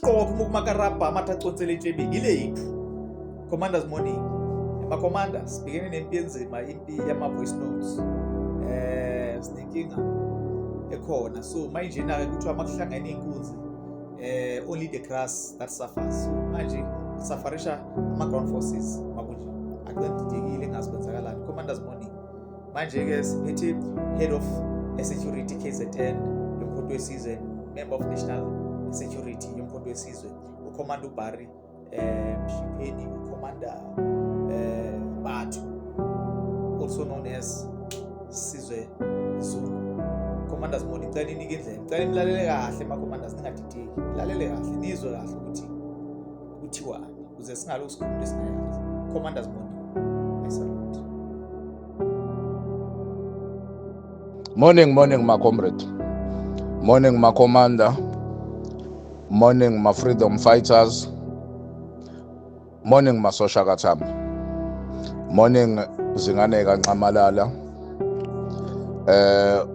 Qokho ukumakarabha amathe aconsele etshebeni ilephu. Commanders morning. Ema-commander sibhekene nempi enzima, impi yama-voice notes. Sinenkinga ekhona, so manje-ke kuthiwa uma kuhlangene iy'nkunzi, only the grass that suffers. So manje sufferisha ama-ground forces makunje, aqedidekile, engazi kwenzakalani. Commanders morning. Manje-ke siphethe head of security KZN yomkhonto wesizwe, member of national security yomkhonto wesizwe, uCommander uBarry Mshipheni, uCommander Bathu, also known as Sizwe Zungu. Commanders morning, cela inike indlela, cela nilalele kahle ma-commanders, ningadideki, nilalele kahle, nizwe kahle ukuthi kuthiwani ukuze singalokhu sikhuluma esingayazi. Commanders morning, I salute. Morning, morning, my comrade. Morning, my commander. Morning, my freedom fighters. Morning, masosha kaThamba. Morning, zingane kaNxamalala.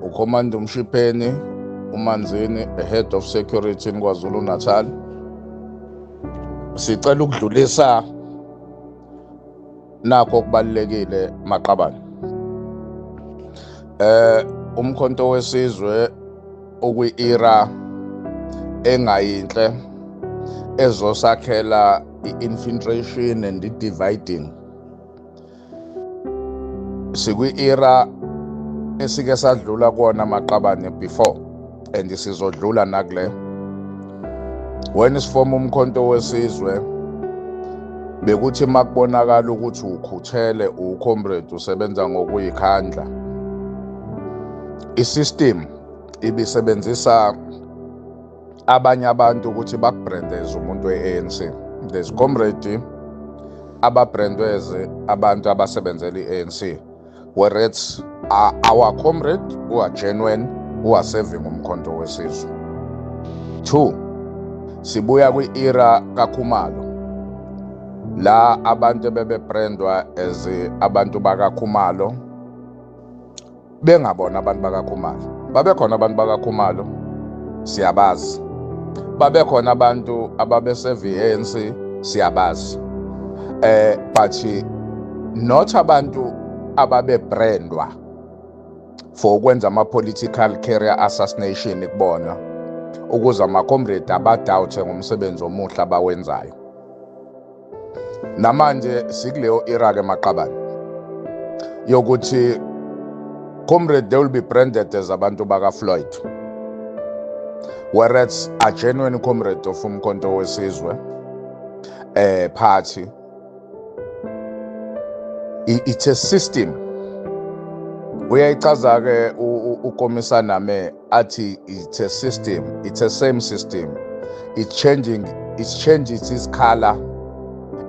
Ucommander uMshipheni uManzini, head of security in KwaZulu Natal. Sicela ukudlulisa nakho okubalulekile maqabane. Umkhonto wesizwe okwi-era engayinhle ezosakhela i-infiltration and i-dividing. Sikwi-era esike sadlula kuwona maqabane before, and sizodlula nakule. When sifoma umkhonto wesizwe, bekuthi makubonakala ukuthi ukhuthele, ucomrade usebenza ngokuyikhandla, isystem ibisebenzisa abanye abantu ukuthi bakubrandeze umuntu we-ANC. There's comrade ababrandweze abantu abasebenzela i-ANC, whereas our comrade who are genuine, who are serving umkhonto wesizwe. 2, sibuya kwi-era kaKhumalo, la abantu bebebrandwa as abantu bakaKhumalo, bengabona abantu bakaKhumalo. Babekhona abantu bakaKhumalo, siyabazi. Babekhona abantu ababeseve i-ANC, siyabazi, but not abantu ababebrandwa for ukwenza ama-political career assassination kubona, ukuze ama-comrade abadoubt ngomsebenzi omuhle abawenzayo. Namanje sikuleyo era ke maqabane, yokuthi comrade, they will be branded as abantu baka Floyd, whereas a genuine comrade of umkhonto wesizwe party. It's a system. Uyayichaza ke ukomisana me athi it's a system, it's a same system, it's changing, it changes its color,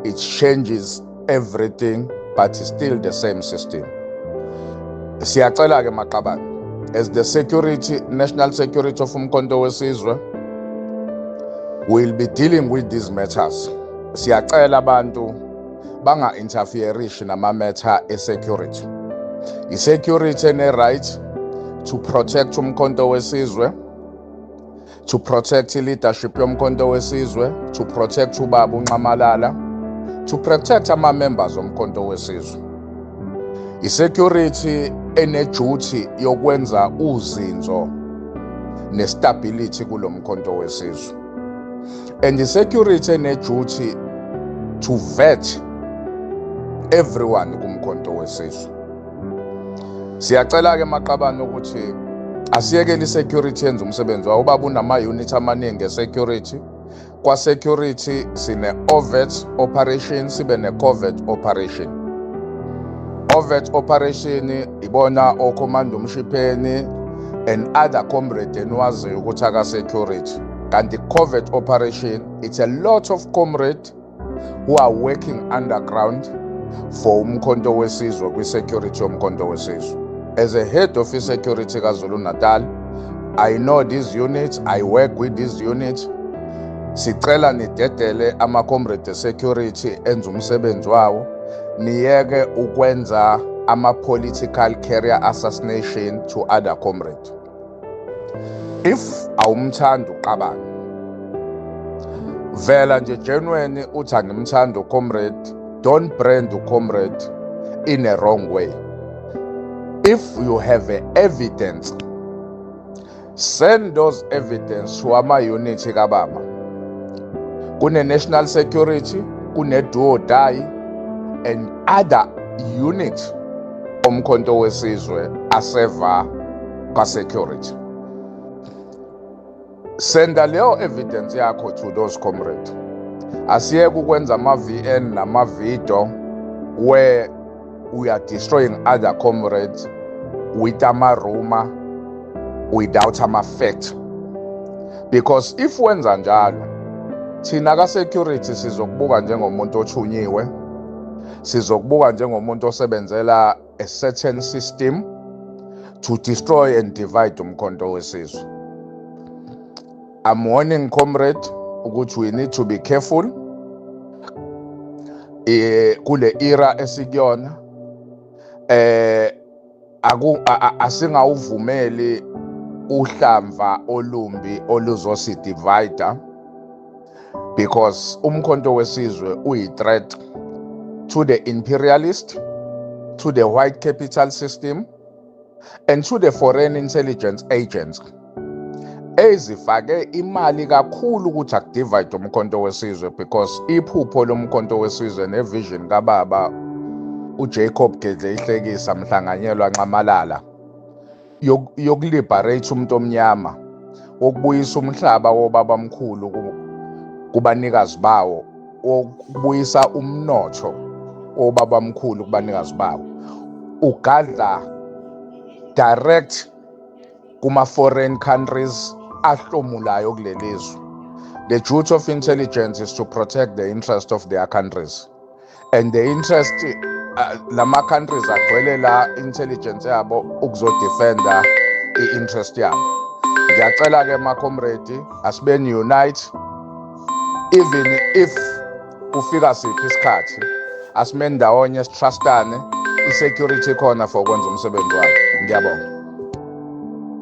it changes everything, but it's still the same system. Siyacela ke maqabane, as the security, national security of umkhonto wesizwe will be dealing with these matters, siyacela abantu banga interfere nama matter e security. I security ene right to protect umkhonto wesizwe, to protect leadership yomkhonto wesizwe, to protect ubaba uNxamalala, to protect ama members omkhonto wesizwe. I-security ene-duty yokwenza uzinzo nestability kulomkhonto wesizwe, and i-security ene-duty to vet everyone kumkhonto wesizwe. Siyacela ke maqabane ukuthi asiyekele i-security yenza umsebenzi wawo. Ubaba unama-unit amaningi e-security. Kwa-security sine-overt operation, sibe ne-covert operation. Overt operation ibona oCommander uMshipheni and other comrade eniwaziyo ukuthi aka-security, kanti covert operation, it's a lot of comrade who are working underground for umkhonto wesizwe, kwi-security yomkhonto wesizwe. As a head of security KwaZulu Natal, I know these units, I work with these units. Sicela nidedele ama-comrade security enza umsebenzi wawo, niyeke ukwenza ama-political career assassination to other comrade. If awumthandi uqabane, Vela nje genuine uthi angimthanda ucomrade. Don't brand ucomrade in a wrong way. If you have a evidence, send those evidence to ama-unit kababa. Kune-national security, kune-do or die and other unit oMkhonto weSizwe aseva ka-security. Senda leyo evidence yakho to those comrade. Asiyeke ukwenza ama-VN nama-video where we are destroying other comrades with ama-rumor, without ama-fact, because if wenza njalo, thina ka-security sizokubuka njengomuntu othunyiwe, sizokubuka njengomuntu osebenzela a certain system to destroy and divide uMkhonto weSizwe. I'm warning comrade ukuthi we need to be careful kule era esikuyona. Aku asingawuvumeli uhlamva olumbi oluzosidivide, because uMkhonto weSizwe uyi-threat to the imperialist, to the white capital system and to the foreign intelligence agents ezifake imali kakhulu ukuthi akudivide uMkhonto weSizwe, because iphupho loMkhonto weSizwe nevision kababa uJacob Gedleyihlekisa Mhlanganyelwa Nxamalala yokuliberate umuntu omnyama, wokubuyisa umhlaba wobabamkhulu kubanikazi bawo, wokubuyisa umnotho wobabamkhulu kubanikazi bawo, ugadla direct kuma-foreign countries ahlomulayo kulelizwe. The duty of intelligence is to protect the interest of their countries and the interest lama countries agcwele la intelligence yabo ukuzodefenda i-interest yabo. Ngiyacela ke ma-comrade, asibeni unite. Even if kufika siphi isikhathi, asimeni ndawonye, sitrustane. I-security khona for ukwenza umsebenzi wayo. Ngiyabonga.